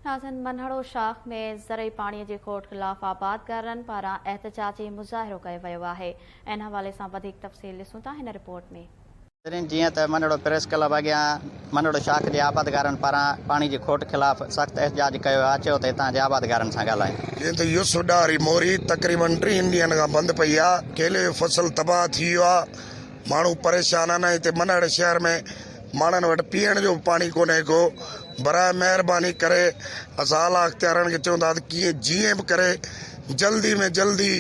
ناظرين منهڙو شاخ ۾ زرعي پاڻي جي کوٽ خلاف آبادگارن پاران احتجاجي مظاهرو ڪيو ويو آهي ان حوالي سان وڌيڪ تفصيل ڏسون ٿا هن رپورٽ ۾. ناظرين جيئن ته منهڙو پريس ڪلب اڳيان منهڙو شاخ جي آبادگارن پاران پاڻي جي کوٽ خلاف سخت احتجاج ڪيو ويو آهي اچو ته هتان جي آبادگارن سان ڳالهايون. جيئن ته يوسف ڏاهري موري تقريبن ٽيهن ڏينهن کان بند پئي آ، ڪيلي جو فصل تباهه ٿي ويو آ، ماڻهو پريشان آهن ۽ هتي منهڙ شهر ۾ ماڻهن وٽ پيئڻ جو به پاڻي ڪونهي ڪو براء مهرباني ڪري اسان اعليٰ اختيارن کي چون ٿا ته ڪيئن جيئن به ڪري جلدي ۾ جلدي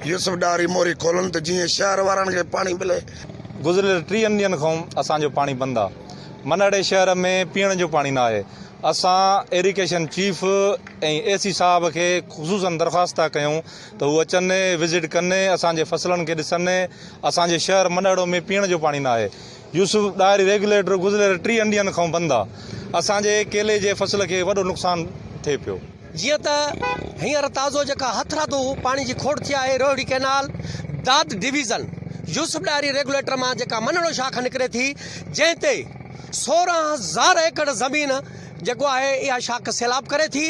يوسف ڏاهري موري کولن ته جيئن شهر وارن کي پاڻي ملي. گذريل ٽيهن ڏينهن کان اسان جو پاڻي بند آ. منهڙي شهر ۾ پيئڻ جو پاڻي نه آهي. اسان ايريگيشن چيف ۽ اي سي صاحب کي خصوصن درخواست ٿا ڪيون ته هو اچن وزٽ ڪن اسان جي فصلن کي ڏسن اسان جي شهر منهڙو ۾ پيئڻ جو پاڻي نه آهي. يوسف ڏاهري ريگيوليٽر گذريل ٽيهن ڏينهن کان بند آ. اسان جي ڪيلي جي فصل کي وڏو نقصان ٿئي پيو. جيئن ته هينئر تازو جيڪا هٿرادو پاڻي جي کوٽ ٿي آهي Rohri canal Dadu division Yousuf Dahri regulator مان جيڪا منهڙو شاخ نڪري ٿي جنهن تي 16,000 ايڪڙ زمين جيڪو آهي اها شاخ سيلاب ڪري ٿي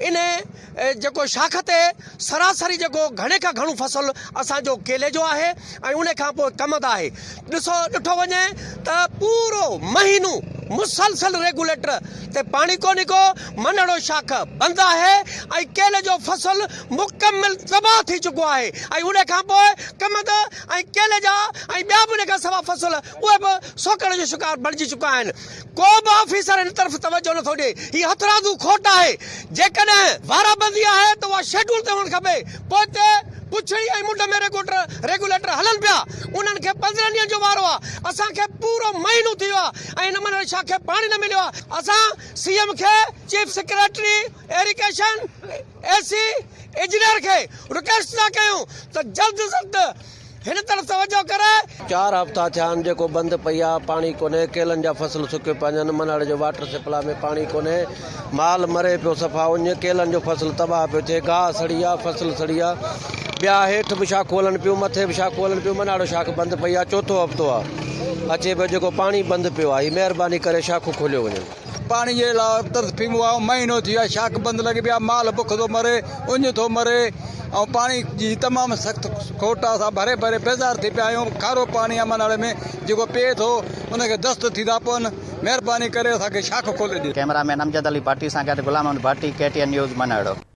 انهي جيڪو شاخ تي سراسري جيڪو گهڻي کان گهڻو فصل اسان جو ڪيلي جو آهي ۽ ان کان پوء ڪمند آهي ڏسو ڏٺو وڃي ته پورو مهينو مسلسل ريگوليٽر تي پاڻي ڪونهي ڪو منهڙو شاخ بند آهي ۽ ڪيلي جو فصل مڪمل تباهه ٿي چڪو آهي ۽ ان کان پوء ڪمند ۽ ڪيلي جا ۽ ٻيا به ان کان سوا فصل اهي به سوڪڻ جو شڪار بڻجي چڪا آهن ڪو به آفيسر هن طرف توجهه نٿو ڏئي، هي هٿرادو کوٽ آهي، جيڪڏهن وارابندي آهي ته اها شيڊول تي هئڻ کپي، پوئتي پڇڙي ۽ منڍ ۾ ريگوليٽر هلن پيا، انهن کي 15 ڏينهن جو وارو آهي، اسان کي پورو مهينو ٿي ويو آهي ۽ هن منهڙ شاخ کي پاڻي نه مليو آهي، اسان سي ايم کي، chief secretary, irrigation, A C, engineer کي رڪويسٽ ٿا ڪيون ته جلد از جلد هن طرف توجهه ڪري. چار هفتا ٿيا آهن جيڪو بند پئي آ پاڻي ڪونهي ڪيلن جا فصل سڪيو پيا وڃن منهڙ جو واٽر سپلاء ۾ پاڻي ڪونهي مال مري پيو صفا اڃ ڪيلن جو فصل تباهه پيو ٿئي گاهه سڙي آ فصل سڙي آ ٻيا هيٺ به شاخون هلن پيون مٿي به شاخون هلن پيون منهاڙو شاخ بند پئي آ چوٿو هفتو آ اچي پيو جيڪو پاڻي بند پيو آ هي مهرباني ڪري شاخون کوليو وڃن. پاڻي جي لاء ترس ٿيندو آ مهينو ٿي ويو آ شاخ بند لڳي پئي آ مال بک ٿو مري اڃ ٿو مري ۽ پاڻي جي تمام سخت کوٽ آ اسان ڀري ڀري بيزار ٿي پيا آهيون کارو پاڻي آ مناڙي ۾ جيڪو پئي ٿو ان کي دست ٿي ٿا پون مهرباني ڪري اسان کي شاخ کولي ڏيو. ڪئميرا مين امجد علي ڀٽي سان گڏ Ghulam Muhammad Bhatti, K T N news, Manhro.